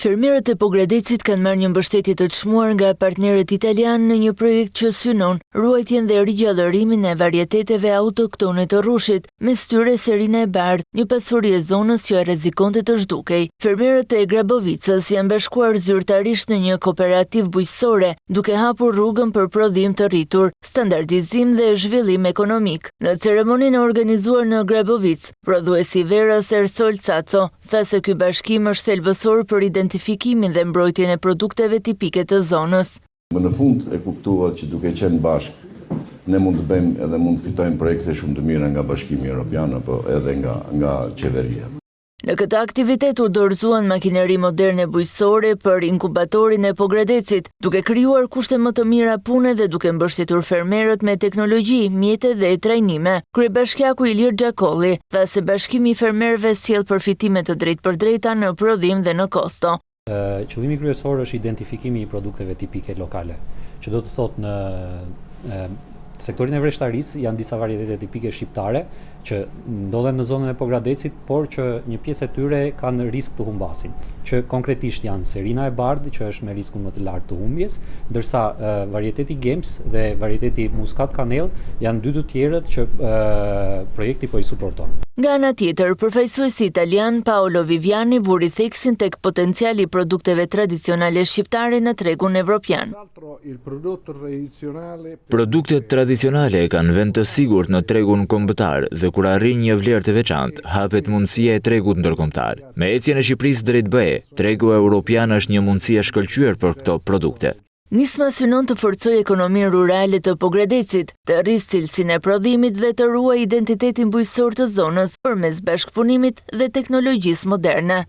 Fermerët e Pogradecit kanë marrë një mbështetje të çmuar nga partnerët italianë në një projekt që synon ruajtjen dhe rigjallërimin e varieteteve autoktone të rrushit, mes tyre Serina e Bardhë, një pasuri e zonës që rrezikonte të zhdukej. Fermerët e Grabovicës janë bashkuar zyrtarisht në një kooperativë bujqësore, duke hapur rrugën për prodhim të rritur, standardizim dhe zhvillim ekonomik. Në ceremoninë e organizuar në Grabovicë, prodhuesi i verës Ersol Caco tha se ky bashkim është thelbësor për identifikimin dhe mbrojtjen e produkteve tipike të zonës. Më në fund e kuptua që duke qenë bashkë, ne mund të bëjmë edhe mund të fitojmë projekte shumë të mira nga Bashkimi Europian apo edhe nga nga qeveria. Në këtë aktivitet u dorëzuan makineri moderne bujqësore për inkubatorin e Pogradecit, duke krijuar kushte më të mira pune dhe duke mbështetur fermerët me teknologji, mjete dhe trajnime. Kryebashkiaku Ilir Xhakolli tha se bashkimi i fermerëve sjell përfitime të drejtpërdrejta në prodhim dhe në kosto. Qëllimi kryesor është identifikimi i produkteve tipike lokale, që do të thotë në sektorin e vreshtarisë janë disa varietete tipike shqiptare që ndodhen në zonën e Pogradecit, por që një pjesë e tyre kanë risk të humbasin, që konkretisht janë Serina e Bardhë, që është me riskun më të lartë të humbjes, ndërsa varieteti Gems dhe varieteti Muskat Kanell janë dy të tjerët që projekti po i suporton. Nga ana tjetër, përfaqësuesi italian Paolo Viviani vuri theksin tek potenciali i produkteve tradicionale shqiptare në tregun evropian. Produktet tradicionale kanë vend të sigurt në tregun kombëtar dhe kur arrijnë një vlerë të veçantë, hapet mundësia e tregut ndërkombëtar. Me ecjen e Shqipërisë drejt BE, tregu europian është një mundësi e shkëlqyer për këto produkte. Nisma synon të forcojë ekonominë rurale të Pogradecit, të rrisë cilësinë e prodhimit dhe të ruajë identitetin bujqësor të zonës përmes bashkëpunimit dhe teknologjisë moderne.